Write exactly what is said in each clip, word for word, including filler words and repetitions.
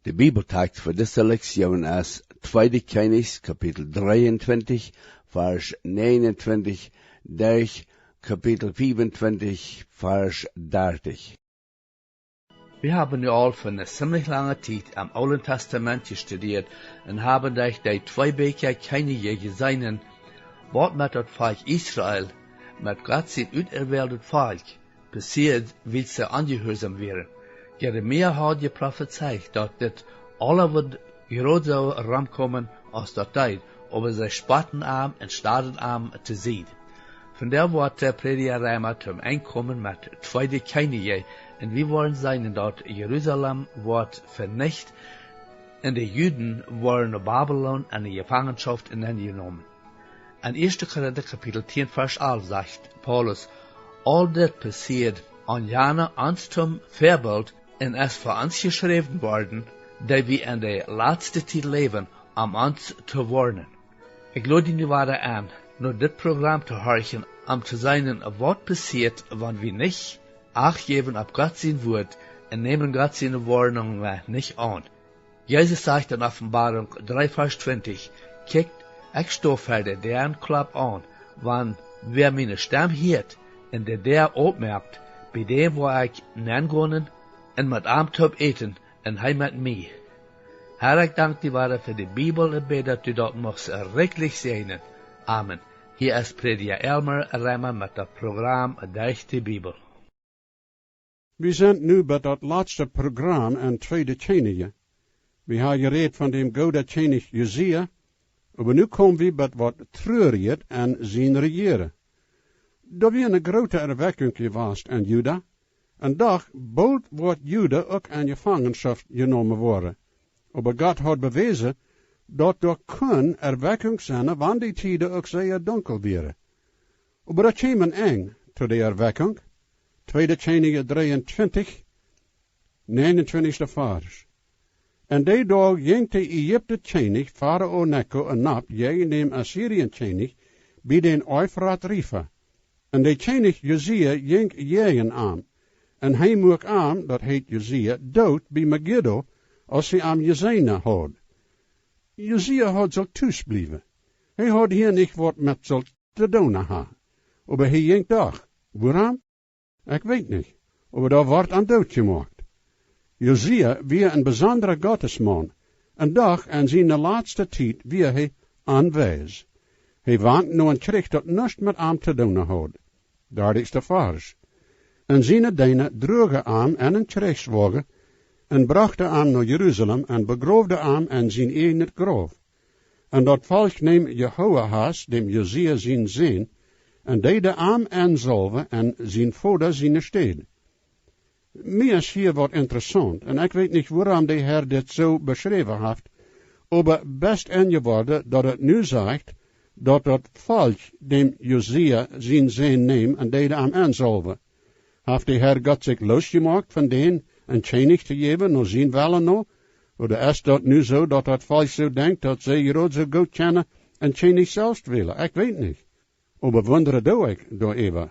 De Bibeltext fa dise Lektion es Tweede Kjennichs, Kapitel dreeuntwintich, Varsch näajenuntwintich, derch Kapitel fiewuntwintich, Varsch dartich. Wie haben nu aul fa eene ziemlich lange Tiet em Oolen Testament jestudieet un haben derch dee twee Bieekja Kjennichs jeseenen, waut met daut Volkj Israel, met Gott sien uterwähltet Volkj, passieed, wiels see onjehuarsom wieren. Jeremia haud jeprofezeit, daut dit aula wudd jrod soo romkomen aus daut deed, oba see spotten am un stellden am to Sied. Vondoag woat de Prädja Reimer toom Enj komen met Tweede Kjennichs, un wie woaren seenen, daut Jerusalem woat venicht un de Juden woaren no Babylon enne Jefangenschoft nenjenomen. En Ieeschte Korinta Kapitel tieen Varsch alf sajcht Paulus: "Aul dit passieed aun jana ons toom Väabilt un es fa ons jeschräwen worden, dee wie en de latste Tiet läwen, om ons to woarnen." Ekj lod die nu wada aun, no dit Program to horchen, om to seenen, waut passieet, wan wie nich acht jäwen opp Gott sien Wuat un nämen Gott siene Woarnungen nich aun. Jesus sajcht en Openboarunk dree Varsch twintich: "Kjikjt, ekj sto ver de Däa un klopp aun. Wan wäa miene Stemm hieet un de Däa oppmoakt, bie däm woa ekj nengonen un met am toop äten un hee met mie." Herr, ekj dank die wada fa de Bibel un bäd, daut du daut muchst rikjlich säajnen. Amen. Hia es Prädja Elmer Reimer met daut Program Derch de Bibel. Wie sent nu bie daut latste Program en Tweede Kjennichs. Wie haben jerät von däm gooden Kjennich Josia, oba nu komen wie bie waut Truarjet en sien Rejieren. Doa wia eene groote Erwakjunk jewast en Juda, un doch boolt woat Juda uk en Jefangenschoft jenomen woaren. Oba Gott haud bewäsen, daut doa kunn Erwakjunk sennen, wan de Tieden uk sea dunkel wieren. Oba doa kjeem een Enj to de Erwakjunk, Tweede Kjennichs dreeuntwintich, näajenuntwintichste Varsch. En dee Doag jinkj de Ägipte Kjennich Farao Neko enop jäajen däm Assirien Kjennich bie dän Eufrat Riefa. Un de Kjennich Josia jinkj jäajen am, un hee muak am, daut heet Josia, doot bie Megiddo, aus hee am jeseenen haud. Josia haud sult tus bliewen. Hee haud hia nich waut met sult to doonen haben. Oba hee jinkj doch. Wuarom? Ekj weet nich. Oba doa wort am doot jemoakt. Josia wia een besondra Gottesmaun, un doch en siene latste Tiet wia hee onwies. Hee wand no een Kjrich, daut nuscht met am to doonen haud. Dartichste Varsch. Un siene Deena druagen am en een Kjrichswoagen un brochten am no Jerusalem un begroowden am en sien ieejnet Grauf. Un daut Volkj neem Jehoahas, däm Josia sien Sän, un deeden am ensaulwen en sien Voda siene Städ. Mie es hia waut interessaunt, un ekj weet nich, wuarom de Herr dit soo beschräwen haft, oba best enjeworden, daut et nu sajcht, daut daut Volkj däm Josia sien Sän neem un deeden am ensaulwen. Haft de Herr Gott sikj loosjemoakt von dän, een Kjennich to jäwen no sien Wellen no? Ooda es daut nu soo, daut daut Volkj soo denkjt, daut see jrod soo goot kjennen een Kjennich selfst wälen? Ekj weet nich. Oba wundren doo ekj doaräwa.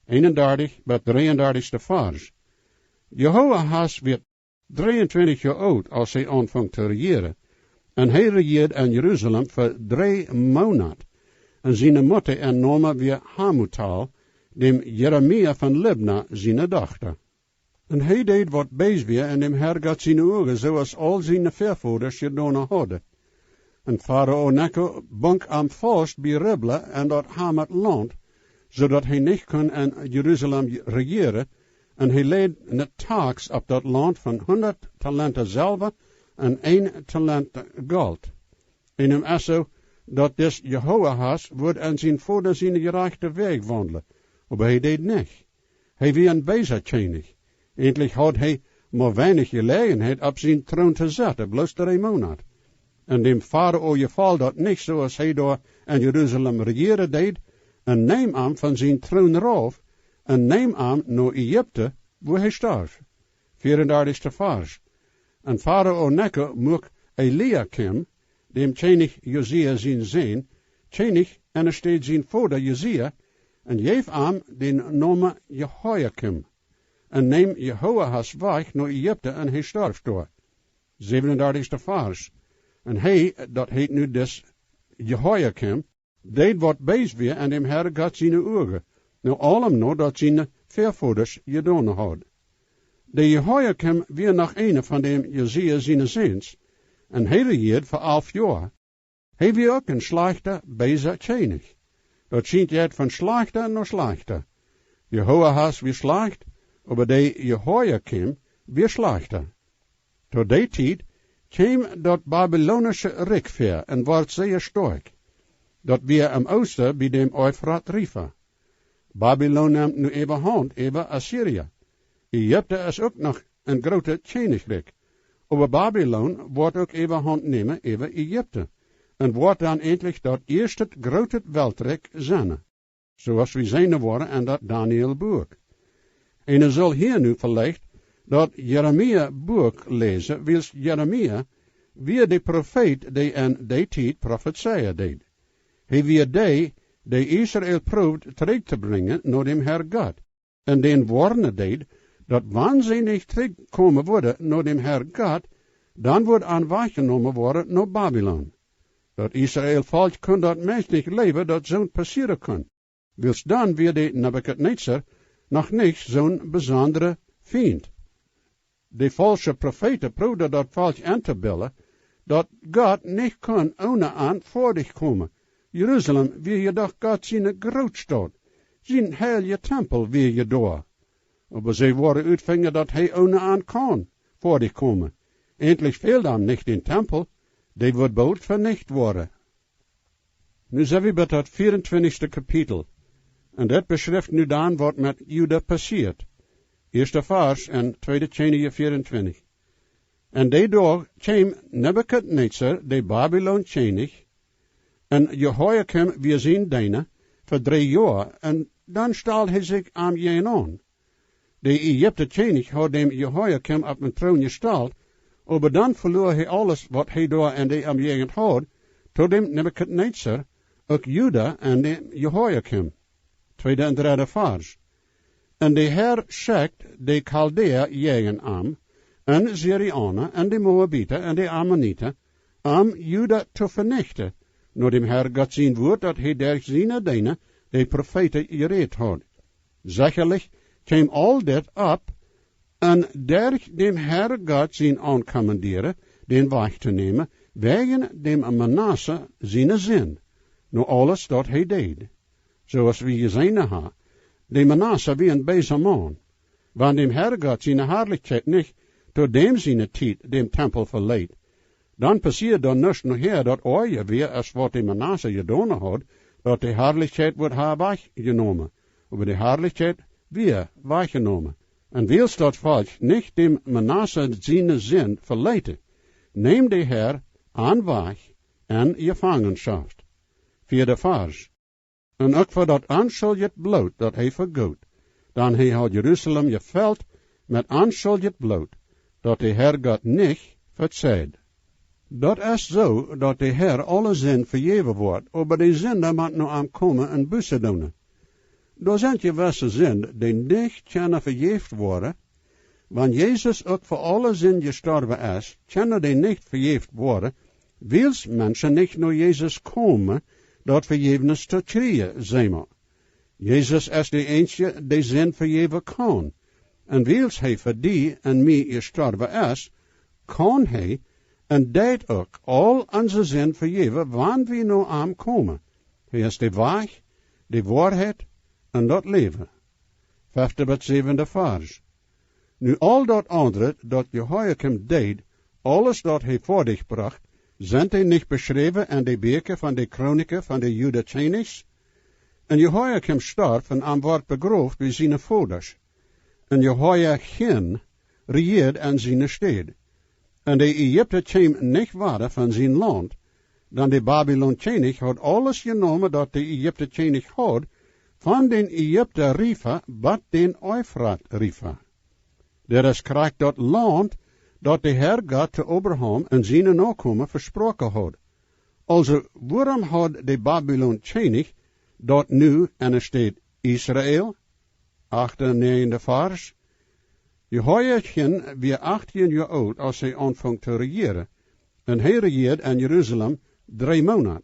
Eenundartich bat dreeundartichste Varsch. Jehoahas wia dreeuntwintich Joa oolt, aus hee aunfunk to rejieren. Un hee rejieed en Jerusalem fa dree Moonat. Un siene Mutta äa Nomen wia Hamutal, däm Jeremia von Libna siene Dochta. Un hee deed waut bees wia en däm Herr Gott siene Uagen, soo aus aul siene Väavodasch jedonen hauden. Un Farao Neko bunk am faust bie Ribla en daut Hamat Launt, soo daut hee nich kunn en Jerusalem rejieren, un hee läd eene Tax opp daut Launt von hundat Talenta Selwa un een Talent Golt. Un hee es soo, daut dis Jehoahas wudd en sien Voda siene jerajchte Wäaj waundlen, oba hee deed nich. Hee wia een beesa Kjennich. Eejentlich haud hee mau weinich Jeläajenheit, opp sien Troon to setten, bloos dree Moonat. Un däm Farao jefoll daut nich, soo aus hee doa en Jerusalem rejieren deed, un neem am von sien Troon rauf un neem am no Ägipten, wua hee storf. Veerundartichste Varsch. Un Farao Neko muak Eliakim, däm Kjennich Josia sien Sän, Kjennich enne Städ sien Voda Josia, un jeef am dän Nomen Jehoiakim, un neem Jehoahas wajch no Ägipten, un hee storf doa. Säwenundartichste Varsch. Un hee, daut heet nu dis Jehoiakim, deed waut bees wia en däm Herr Gott siene Uagen, no aulem no daut siene Väavodasch jedonen hauden. De Jehoiakim wia noch eena von däm Josia siene Säns, un hee rejieed fa alf Joa. Hee wia uk een schlajchta, beesa Kjennich. Daut schient jeit von schlajchta no schlajchta. Jehoahas wia schlajcht, oba de Jehoiakim wia schlajchta. To dee Tiet kjeem daut babilonische Rikj väa un wort sea stoakj. Daut wia em Oosten bie däm Eufrat Riefa. Babilon nemt nu Äwahaunt äwa Assyrien. Ägipten es uk noch een grootet Kjennichrikj. Oba Babilon woat uk Äwahaunt nämen äwa Ägipten un woat dan entlich daut ieeschte groote Weltrikj sennen, soo aus wie seenen woaren en daut Daniel Buak. Eena saul hia nu veleicht daut Jeremia Buak läsen, wiels Jeremia wia de Profeet, dee en dee Tiet profezeien deed. Hee wia dee, dee Israel proowd trigj to brinjen no däm Herr Gott, un dän woarnen deed, daut wan see nich trigj komen wudden no däm Herr Gott, dan wudd an wajchjenomen woaren no Babilon. Daut Israel Volkj kunn daut meist nich jleewen, daut soont passieren kunn, wiels dan wia de Nebukadnezar noch nich soon besondra Fient. De faulsche Profeeten proowden daut Volkj entobillen, daut Gott nich kunn onen an foadich komen. Jerusalem wia je doch Gott siene Grootstaut. Sien heilja Tempel wia je doa. Oba see woaren utfinjen, daut hee onen an kaun foadich komen. Entlich fäld am nich dän Tempel, dee wudd boolt venicht woaren. Nu sent wie bie daut vieruntwintichste Kapitel. Un dit beschrift nu dan, waut met Juda passieet. Ieeschte Varsch en tweede Kjennichs vieruntwintich. En dee Doag kjeem Nebukadnezar, de Babilon Kjennich, un Jehoiakim wia sien Deena, fa dree Joa, un dan stald hee sikj am jäajenaun. De Ägipta Kjennich haud däm Jehoiakim opp een Troon jestalt, oba dan veloa hee aules, waut hee doa en de Omjäajent haud, to däm Nebukadnezar, uk Juda un däm Jehoiakim. Tweede un dredde Varsch. Un de Herr schekjt de Chaldäa jäajen am, un Syriauna, un de Moabita, un de Ammonita, om Juda to venichten, no däm Herr Gott sien Wuat, daut hee derch siene Deena, de Profeeten, jerät haud. Sechalich kjeem aul dit opp, un derch däm Herr Gott sien Aunkommandieren, dän Wajch to nämen, wäajen däm Manasse siene Sind, no aules daut hee deed. Soo aus wie jeseenen haben, de Manasse wia een beesa Maun. Wan däm Herr Gott siene Harlichkjeit nich to däm siene Tiet däm Tempel veleet, dan passieed doa nuscht nohäa, daut oaja wia aus waut de Manasse jedonen haud, daut de Harlichkjeit wudd haben wajchjenomen, oba de Harlichkjeit wia wajchjenomen. Un wiels daut Volkj nich däm Manasse siene Sind veleet, neem de Herr an wajch en Jefangenschoft. Vieede Varsch. Un uk fa daut onschuldje Bloot, daut hee vegoot, dan hee haud Jerusalem jefelt met onschuldje Bloot, daut de Herr Gott nich vezeid. Daut es soo, daut de Herr aule Sind vejäwen woat, oba de Sinda mott no am komen un Buße doonen. Doa sent jewesse Sind, dee nich kjennen vejäft woaren. Wan Jesus uk fa aule Sind jestorwen es, kjennen dee nich vejäft woaren, wiels Menschen nich no Jesus komen, daut Vejäwnis to kjrieen, seema. Jesus es de eensje, dee Sind vejäwen kaun. Un wiels hee fa die un mie jestorwen es, kaun hee un deit uk aul onse Sind vejäwen, wan wie no am komen. Hee es de Wajch, de Woarheit un daut Läwen. Fefte bat säwende Varsch. Nu aul daut aundre, daut Jehoiakim deed, aules daut hee foadich brocht, sent dee nich beschräwen en de Bieekja von de Chronikjen von de Juda Kjennichs? Un Jehoiakim storf un am wort begroft bie siene Vodasch. Un Jehoiachin rejieed en siene Städ. Un de Ägipta kjeem nich wada von sien Launt, dan de Babilon Kjennich haud aules jenomen daut de Ägipta Kjennich haud, von dän Ägipta Riefa bat dän Eufrat Riefa. Dit es krakjt daut Launt, daut de Herr Gott to Abraham un siene Nokomen vesproaken haud. Aulsoo, wuarom haud de Babilon Kjennich daut nu enne Städ Israel? Achte un näajende Varsch. Jehoiachin wia achtieen Joa oolt, aus hee aunfunk to rejieren, un hee rejieed en Jerusalem dree Moonat.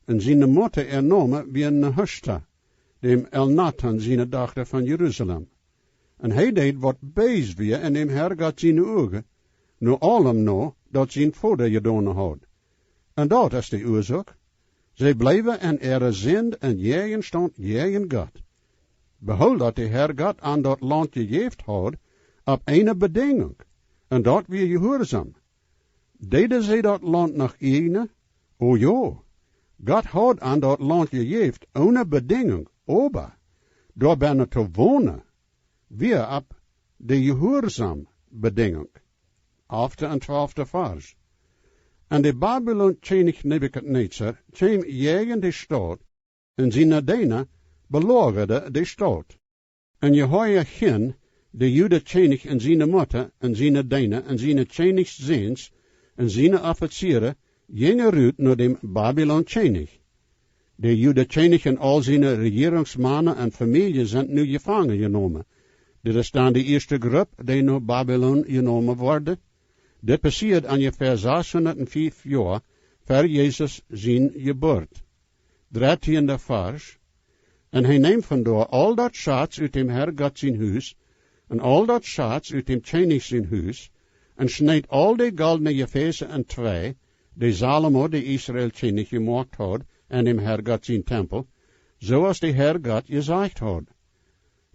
Un siene Mutta äa Nomen wia Nehuschta, däm Elnatan siene Dochta, von Jerusalem. Un hee deed waut bees wia en däm Herr Gott siene Uagen, no aulem no, daut sien Voda jedonen haud. Un daut es de Uasoak: See bleewen en äare Sind un Jäajenstaunt jäajen Gott. Behool, daut de Herr Gott an daut Launt jejäft haud, opp eene Bedinjunk, un daut wia Jehuarsom. Deeden see daut Launt noch ieejnen? O jo, Gott haud an daut Launt jejäft one Bedinjunk, oba doabennen to wonen wia opp de Jehuarsom Bedinjunk. Alfta un twalfta Varsch. Un de Babilon Kjennich Nebukadnezar kjeem jäajen de Staut, un siene Deena beloagerden de Staut. Un Jehoiachin, de Juda Kjennich, un siene Mutta, un siene Deena, un siene Kjennichs Säns, un siene Offizieren jinjen rut no däm Babilon Kjennich. De Juda Kjennich un aul siene Rejierungsmana un Famielje sent nu jefangen jenomen. Dit es dan de ieeschte Grupp, dee no Babilon jenomen worden. Dit passieed onjefäa sashundat un fief Joa ver Jesus sien Jeburt. Dartieenda Varsch. Un hee neem von doa aul daut Schaz ut däm Herr Gott sien Hus, un aul daut Schaz ut däm Kjennich sien Hus, un schneet aul de goldne Jefäsa entwei, dee Salomo, de Israel Kjennich, jemoakt haud en däm Herr Gott sien Tempel, soo aus de Herr Gott jesajcht haud.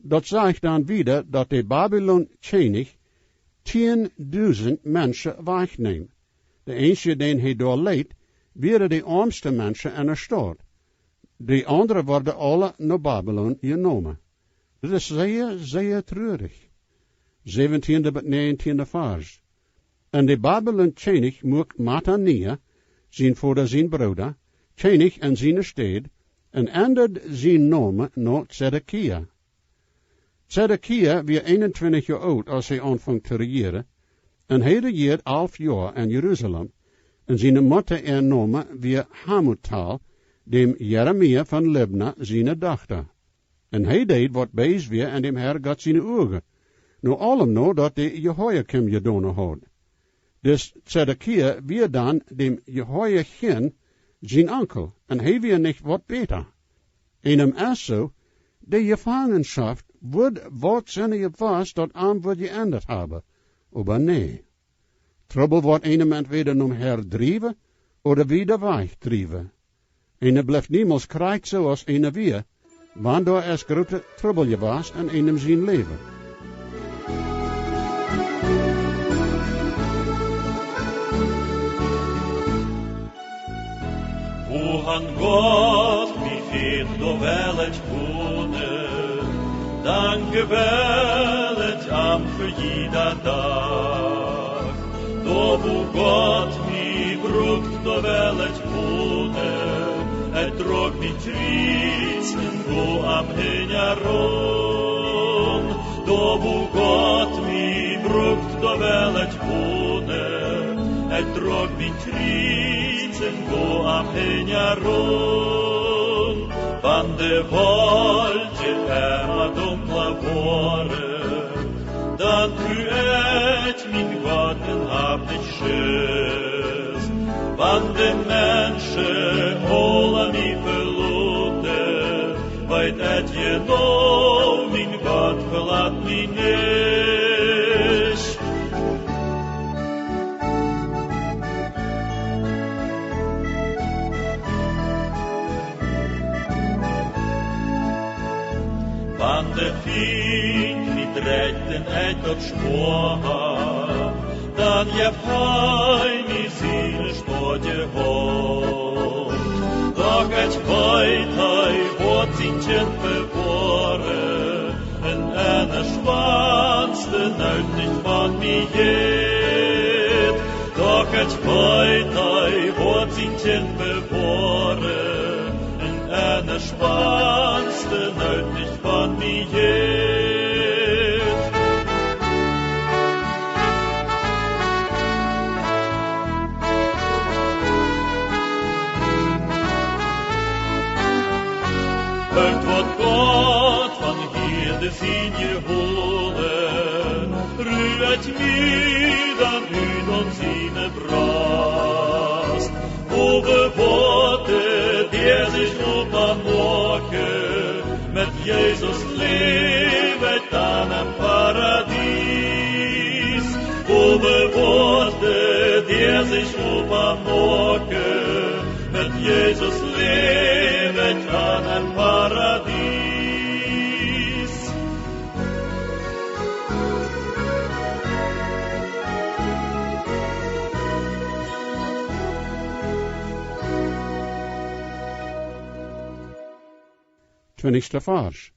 Daut sajcht dan wieda, daut de Babilon Kjennich tieendusent Menschen wajchneem. De eensje, dän hee doa leet, wieren de oamste Menschen en de Staut. De aundre worden aule no Babilon jenomen. Dit es sea, sea trurich. Säwentieenda bat näajentieenda Varsch. Un de Babilon Kjennich muak Mattania, sien Voda sien Brooda, Kjennich en siene Städ, un endad sien Nomen no Zedekia. Zedekia wia eenuntwintich Joa oolt, aus hee aunfunk to rejieren, un hee rejieed alf Joa en Jerusalem, un siene Mutta äa Nomen wia Hamutal, däm Jeremia von Libna siene Dochta. Un hee deed waut bees wia en däm Herr Gott siene Uagen, no aulem no, daut de Jehoiakim jedonen haud. Dis Zedekia wia dan däm Jehoiachin sien Onkel, un hee wia nich waut bäta. Eenem es soo, de Jefangenschoft wudd waut sennen jewast, daut am wudd jeendat haben, oba nä. Trubbel woat eenem entwäda nom Herr driewen ooda wieda wajch driewen. Eena blift niemols krakjt soo aus eena wia, wan doa es groote Trubbel jewast en eenem sien Läwen. Woa han Gott mie fält, doa well ekj komen, danken well ekj am fa jieda Dach. Doa wua Gott mie brukt, doa well ekj komen, ekj drag mien Kjriez un go am hinjaraun. Doa wua Gott mie brukt, doa well ekj komen, ekj drag mien Kjriez un go am hinjaraun. Wan de Wolkjen emma dunkla woaren, dan tru ekj mien Gott un hab nich Schust. Wan de Menschen aula mie veloten, weet ekj jeneiw, mien Gott velat mie nich. Wan de Fient mie drekjt un ekj daut schwoa hab, dan jeft hee mie siene stoakje Haunt. Doch ekj weet, hee woat sien Kjint bewoaren, un enne schwoaste Noot nich von mie jeit. Doch ekj weet, hee woat sien Kjint bewoaren, un enne schwoaste Noot nich von mie jeit. Hieet waut Gott von Hieden sien jeholt, Wet mie dan ut aun siene Brost, oba woat dee, dee sikj oppmoaken, met Jesus läwet dan em Paradies. Oba woat dee, dee sikj oppmoaken, met Jesus läwet dan em Paradies. Twintichste Varsch.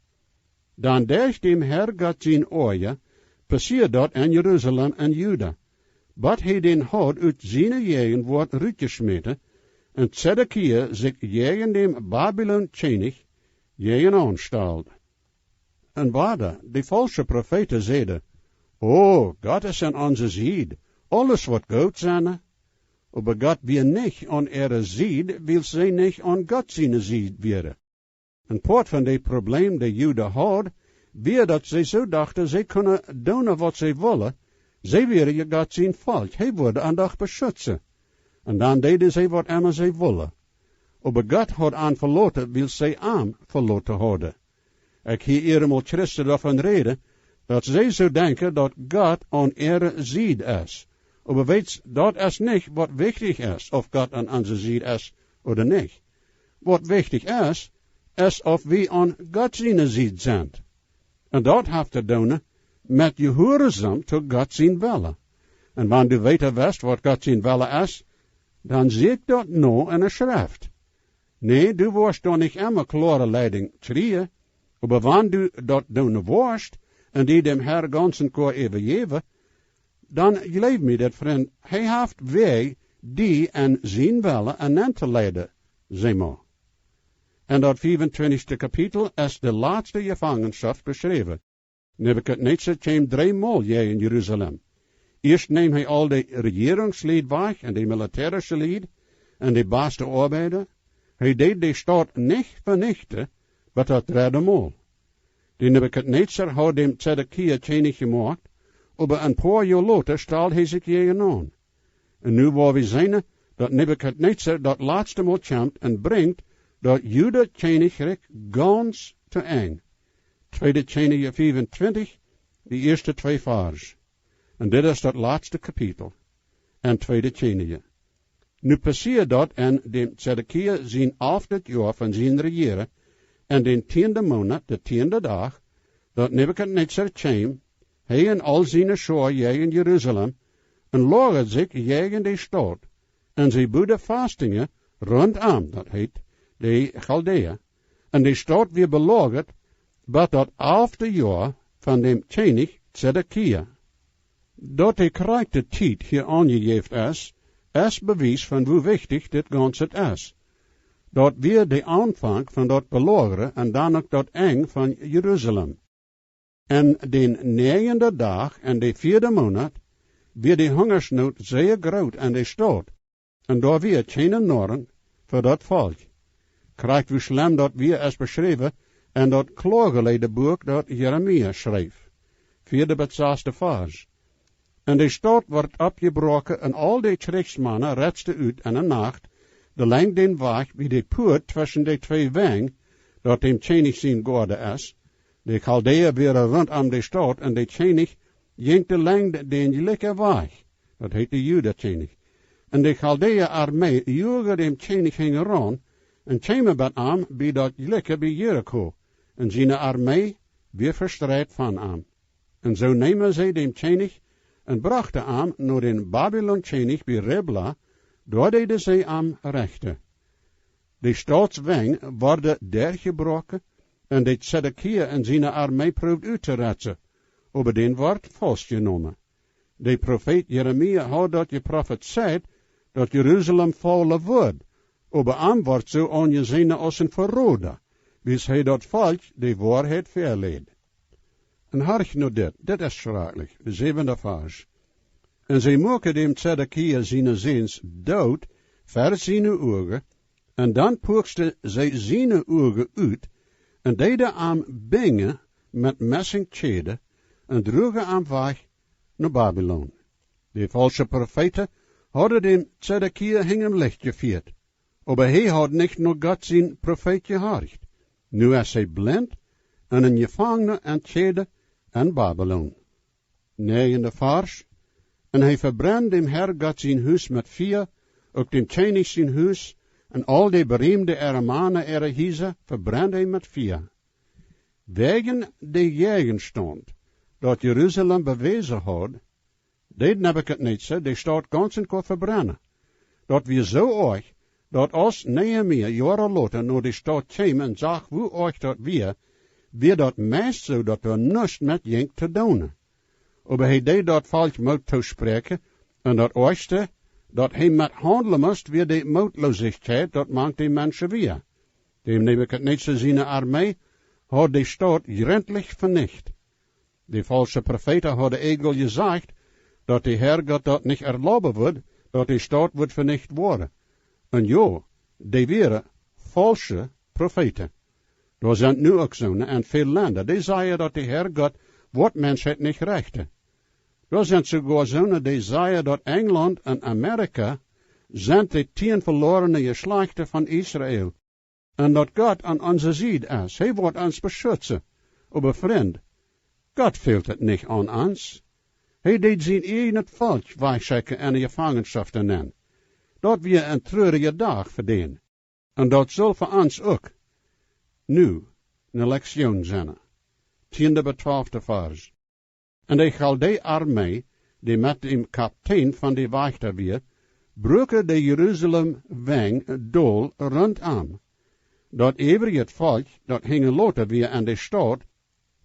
Dan derch däm Herr Gott sien Oaja passieed daut en Jerusalem un Juda, bat hee dän Haud ut siene Jäajenwuat rutjeschmäten un Zedekia sikj jäajen däm Babilon Kjennich jäajenaun stald. Un wada, de faulsche Profeeten säden: "O, Gott es aun onse Sied, aules woat goot sennen." Oba Gott wia nich aun äare Sied, wiels see nich aun Gott siene Sied wieren. Een Poat von de Problem, dee Juda haud, wia daut see soo dochten, see kunnen doonen waut see wullen. See wieren je Gott sien Volkj, hee wudd an doch beschutzen. Un dan deeden see waut emma see wullen. Oba Gott haud an veloten, wiels see am veloten hauden. Ekj hia eenmol Christen doavon räden, daut see soo denkjen, daut Gott aun äare Sied es. Oba weetst, daut es nich waut wichtich es, auf Gott aun onse Sied es ooda nich. Waut wichtich es, es auf wie aun Gott siene Sied sent. Un daut haft to doonen met jehuarsom to Gott sien Wellen. Un wan du weeten west waut Gott sien Wellen es, dan sieekj daut no enne Schreft. Nä, du woascht doa nich emma kloare Leidunk kjrieen, oba wan du daut doonen woascht un die däm Herr gaunz un goa äwajäwen, dan jleew mie daut, Frint, hee haft Wäaj, die en sien Wellen nenn to leiden, see mau. En daut fiefuntwintichste Kapitel es de latste Jefangenschoft beschräwen. Nebukadnezar kjeem dree mol jäajen Jerusalem. Ieescht neem hee aul de Rejierungslied wajch un de militärische Lied un de baste Oabeida. Hee deed de Staut nich venichten, bat daut dredde Mol. De Nebukadnezar haud däm Zedekia Kjennich jemoakt, oba een poa Joa lota stald hee sikj jäajen aun. Un nu woa wie seenen, daut Nebukadnezar daut latste Mol kjemt un brinjt daut Juda Kjennichrikj gaunz to Enj. Tweede Kjennichs fiefuntwintich, de ieeschte twee Varsch. Un dit es daut latste Kapitel en Tweede Kjennichs. Nu passieed daut en däm Zedekia sien alftet Joa von sien Rejieren, en dän tieenden Moonat, de tieende Dach, daut Nebukadnezar kjeem, hee un aul siene Schoa jäajen Jerusalem, un loagad sikj jäajen de Staut, un see buden Festinjen runtom, daut heet, de Chaldäa, un de Staut wia beloagad, bat daut alfte Joa von däm Kjennich Zedekia. Daut de krakjte Tiet hia aunjejäft es, es Bewies von woo wichtich dit gaunze es. Daut wia de Aunfank von daut Beloagren un dan uk daut Enj von Jerusalem. En dän näajenden Dach en de vieede Moonat wia de Hungaschnoot sea groot en de Staut, un doa wia kjeene Noarunk fa daut Volkj. Krakjt woo schlem daut wia es beschräwen en daut Kloageleedbuak daut Jeremia schreef. Vieede bat saste Varsch. Un de Staut wort oppjebroaken un aul de Kjrichsmana reisten ut enne Nacht, de Lenjd dän Wajch bie de Puat tweschen de twee Wenj, daut däm Kjennich sien Goaden es. De Chaldäa wieren runtom de Staut un de Kjennich jinkj de Lenjd dän jlikjen Wajch, daut heet de Juda Kjennich. Un de Chaldäa Armee joagd däm Kjennich hinjaraun un kjeem bat am bie daut jlikje bie Jericho, un siene Armee wia vestreit von am. Un soo neemen see däm Kjennich un brochten am no dän Babilon Kjennich bie Ribla, doa deeden see am rechten. De Stautswenj worden derchjebroaken, un de Zedekia un siene Armee proowd uttoretten, oba dee worden faustjenomen. De Profeet Jeremia haud daut jeprofezeit, daut Jerusalem faulen wudd, oba am wort soo aunjeseenen aus een Veroda, wiels hee daut Volkj de Woarheit väaleet. Un horch no dit, dit es schrakjlich, de säwende Varsch. Un see muaken däm Zedekia siene Säns doot ver siene Uagen, un dan puksten see siene Uagen ut, un deeden am binjen met Messingkjäden, un druagen am wajch no Babilon. De faulsche Profeeten hauden däm Zedekia hinjam Licht jefieet, oba hee haud nich no Gott sien Profeet jehorcht. Nu es hee blint un een Jefangna en Kjäden en Babilon. Näajenda Varsch. Un hee vebrend däm Herr Gott sien Hus met Fia, uk däm Kjennich sien Hus, un aul de beriemde äare Mana äare Hiesa vebrend hee met Fia. Wäajen de Jäajenstaunt, daut Jerusalem bewäsen haud, deed Nebukadnezar de Staut gaunz un goa vebrennen. Daut wia soo oajch, daut aus Nehemia Joaren lota no de Staut kjeem un sach, woo oajch daut wia, wia daut meist soo, daut doa nuscht met jinkj to doonen. Oba hee deed daut Volkj Moot toospräakjen, un daut oajchste, daut hee met haundlen must, wia de Mootloosichkjeit, daut mank de Menschen wia. Däm Nebukadnezar siene Armee haud de Staut jrintlich venicht. De faulsche Profeeten hauden ieejentlich jesajcht, daut de Herr Gott daut nich erlauben wudd, daut de Staut wudd venicht woaren. Un jo, dee wieren faulsche Profeeten. Doa sent nu uk soone en väl Lenda, dee sajen, daut de Herr Gott woat Menschheit nich rechten. Doa sent soogoa soone, dee sajen, daut Enjlaunt un Amerika sent de tieen velorene Jeschlajchten von Israel. Un daut Gott aun onse Sied es. Hee woat ons beschutzen. Oba Frind, Gott fält et nich aun ons. Hee deed sien ieejnet Volkj wajchschekjen un en Jefangenschoft nenn. Daut wia een truarja Dach fa dän. Un daut saul fa ons uk. Nu, ne Lektion sennen. Tienda bat twalfta Varsch. Un de Chaldee Armee, dee met däm Kaptein von de Wajchta wia, bruaken de Jerusalem Wenj dol runtom. Daut äwrije Volkj, daut hinjen lota wia en de Staut,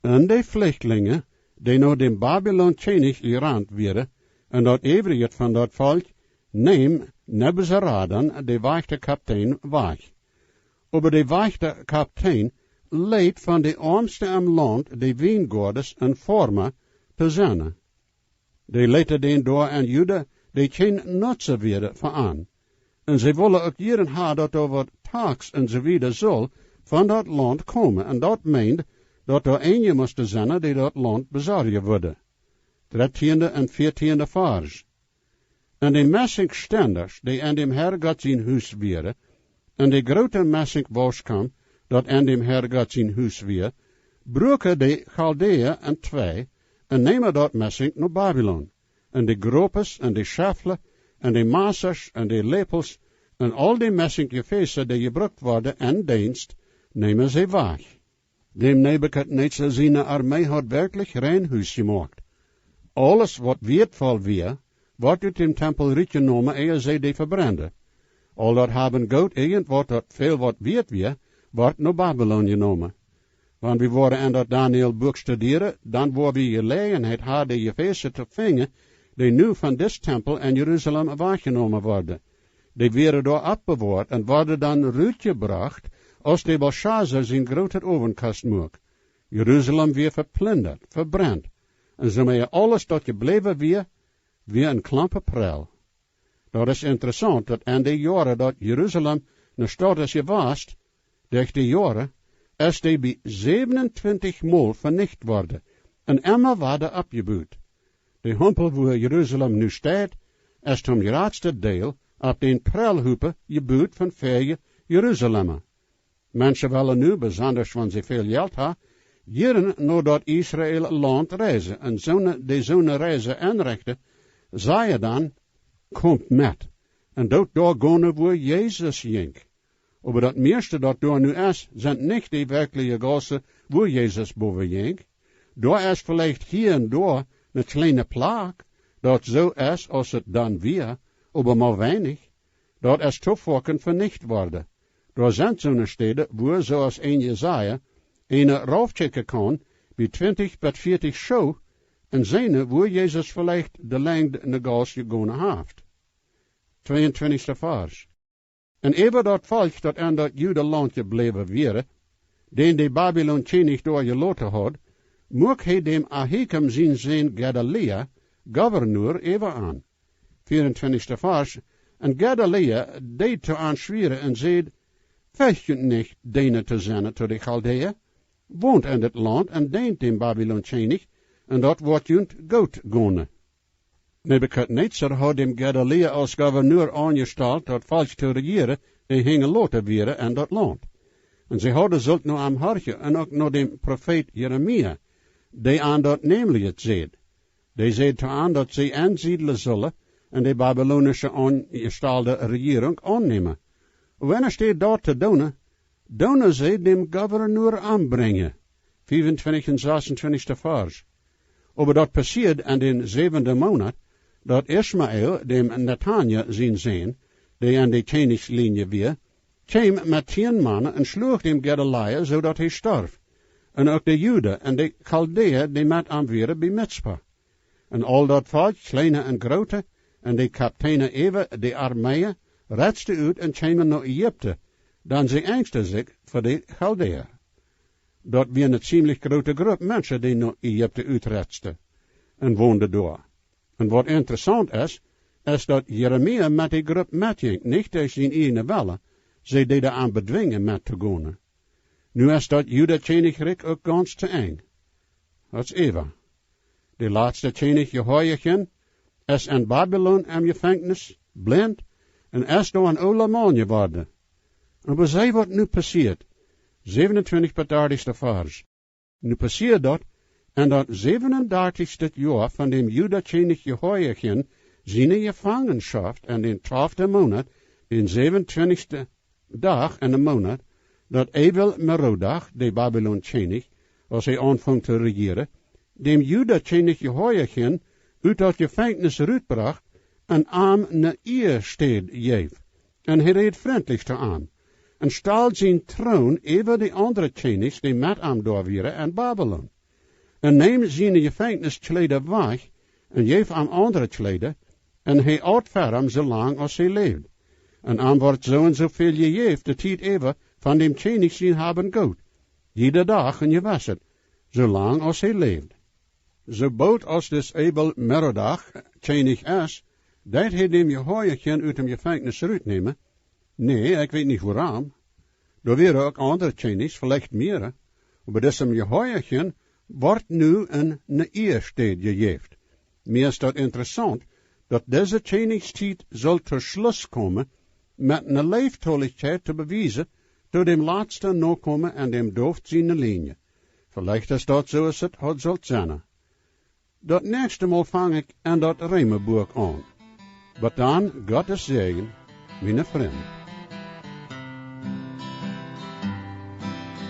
un de Flichtlinje, dee no däm Babilon Kjennich jerant wieren, un daut äwrije von daut Volkj, neem Nebuzaradan, de Wajchta Kaptein, wajch. Oba de Wajchta Kaptein leet von de oamste em Launt de Wiengoades un Forma to sennen. Dee leeten dän doa en Juda, dee kjeen Nutzen wieren fa an. Un see wullen uk jieren haben, daut doa waut Taks un soo wieda sull von daut Launt komen, un daut meend, daut doa eenje musten sennen, dee daut Launt besorjen wudden. Dartienda un vieetienda Varsch. Un de Messingstenders, dee en däm Herr Gott sien Hus wieren, un de groote Messingwauschkaum, daut en däm Herr Gott sien Hus wia, bruaken de Chaldea en twee, un neemen daut Messing no Babilon. Un de Gropes, un de Schefflen, un de Massasch, un de Läpels, un aul de Messingjefäsen, dee jebrukt worden en Deenst, neemen see wajch. Däm Nebukadnezar siene Armee haud werkjlich rein Hus jemoakt. Aules, waut wieetvoll wia, wort ut däm Tempel rutjenomen, ea see dee vebrenden. Aul daut Hab un Goot, irjent waut, daut väl waut wieet wia, wort no Babilon jenomen. Wan wie woaren en daut Daniel Buak studieren, dan woa wie Jeläajenheit haben, de Jefäsen to finjen, dee nu von dis Tempel en Jerusalem wajchjenomen worden. Dee wieren doa oppbewoat un worden dan rutjebrocht, aus de Belshazzar sien grootet Owenkost muak. Jerusalem wia veplindat, vebrent, un soo mea aules, daut jebläwen wia, wia een Klompen Prell. Daut es interessaunt, daut en de Joaren, daut Jerusalem ne Staut es jewast, derch de Joaren, es dee bie säwenuntwintich Mol venicht worden un emma wada oppjebut. De Humpel, wua Jerusalem nu steit, es toom jratsten Deel opp dän Prellhupen jebut von fäaje Jerusalema. Menschen wellen nu, besondasch wan see väl Jelt haben, jieren no daut Israel Launt reisen, un soone, dee soone Reisen enrechten, sajen dan: "Komt met un doot doa gonen, wua Jesus jinkj." Oba daut mieeschte, daut doa nu es, sent nich de werkjliche Gaussen, wua Jesus bowen jinkj. Doa es veleicht hia un doa ne kjliene Plak, daut soo es, aus et dan wia, oba mau weinich. Daut es too foaken venicht worden. Doa sent soone Städen, wua, soo aus een Jesaja, eena raufkjikjen kaun, bie twintich bat vieetich Schoo, un seenen, wua Jesus veleicht de Lenjd ne Gauss jegonen haft. Tweeuntwintichste Varsch. Un äwa daut Volkj, daut en daut Judenlaunt jebläwen wieren, dän de Babilon Kjennich doa jeloten haud, muak hee däm Ahikam sien Sän Gedalia Gouverneur äwa an. Veeuntwintichste Varsch. Un Gedalia deed to an schwieren un säd: "Fercht junt nich, Deena to sennen to de Chaldäa. Wont en dit Launt un deent däm Babilon Kjennich, un daut woat junt goot gonen." Nebukadnezar haud däm Gedalia aus Gouverneur aunjestalt, daut Volkj to rejieren, dee hinjaloten wieren en daut Launt. Un see hauden sullt no am horchen un uk no däm Profeet Jeremia, dee an daut nämlichet säd. Dee säd to an, daut see ensiedlen sullen un de babylonische aunjestalde Rejierunk aunnämen. Un enne Städ daut to doonen, doonen see däm Gouverneur ombrinjen. Fiefuntwintich un sasuntwintichste Varsch. Oba daut passieed en dän säwenden Moonat, daut Ismael, däm Netanja sien Sän, dee en de Kjennichslienje wia, kjeem met tieen Mana un schluach däm Gedalia, soo daut hee storf, un uk de Juden un de Chaldäa, dee met am wieren bie Mizpa. Un aul daut Volkj, kjleene un groote, un de Kapteinen äwa de Armeeen, reisten ut un kjeemen no Ägipten, dan see enjsten sikj fa de Chaldäa. Daut wia eene ziemlich groote Grupp Menschen, dee no Ägipten utreisten un wonden doa. Un waut interessaunt es, es daut Jeremia met de Grupp metjinkj, nich derch sienen ieejnen Wellen, see deeden am bedwinjen met to gonen. Nu es daut Juda Kjennichrikj uk gaunz to Enj. Daut es äwa. De latste Kjennich Jehoiachin es en Babylon em Jefenkjnis, blint, un es doa een oola Maun jeworden. Oba see waut nu passieet. Säwenuntwintich bat dartichste Varsch. Nu passieed daut, en daut säwenundartichste Joa von däm Juda Kjennich Jehoiachin siene Jefangenschoft, en dän twalften Moonat, dän säwenuntwintichsten Dach en dän Moonat, daut Ewil-Merodach, de Babylon Kjennich, aus hee aunfunk to rejieren, däm Juda Kjennich Jehoiachin ut daut Jefenkjnis rutbrocht un am eene Ieastäd jeef. Un hee räd frintlich to am, un stald sienen Troon äwa de aundre Kjennichs, dee met am doa wieren en Babylon, un neem siene Jefenkjniskjleeda wajch, un jeef am aundre Kjleeda, un hee aut fa am soo lang aus hee läwd. Un am wort soo un soo väl jejäft de Tiet äwa von däm Kjennich sien Haben Goot, jieda Dach un jewesset, soo lang aus hee läwd. Soo boolt aus dis Ewil-Merodach Kjennich es, deit hee däm Jehoiachin ut däm Jefenkjnis rutnämen. Nä, ekj weet nich wuarom. Doa wieren uk aundre Kjennichs, veleicht mea, oba disem Jehoiachin wort nu eene, eene Ieastäd jejäft. Mie es daut interessaunt, daut dise Kjennichstiet saul to Schluss komen, met eene Leeftolichkjeit to bewiesen to däm latsten Nokomen en däm David siene Lienje. Veleicht es daut soo, aus et haud sult sennen. Daut näakjste Mol fang ekj en daut Reemabuak aun. Bat dan, Gottes Säajen, miene Frind.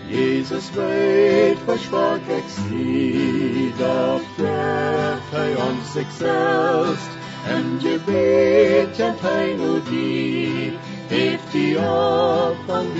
Jesus weet, woo schwak ekj sie, doch jeft hee ons sikj selfst, em Jebäd kjemt hee no die, heft die opp un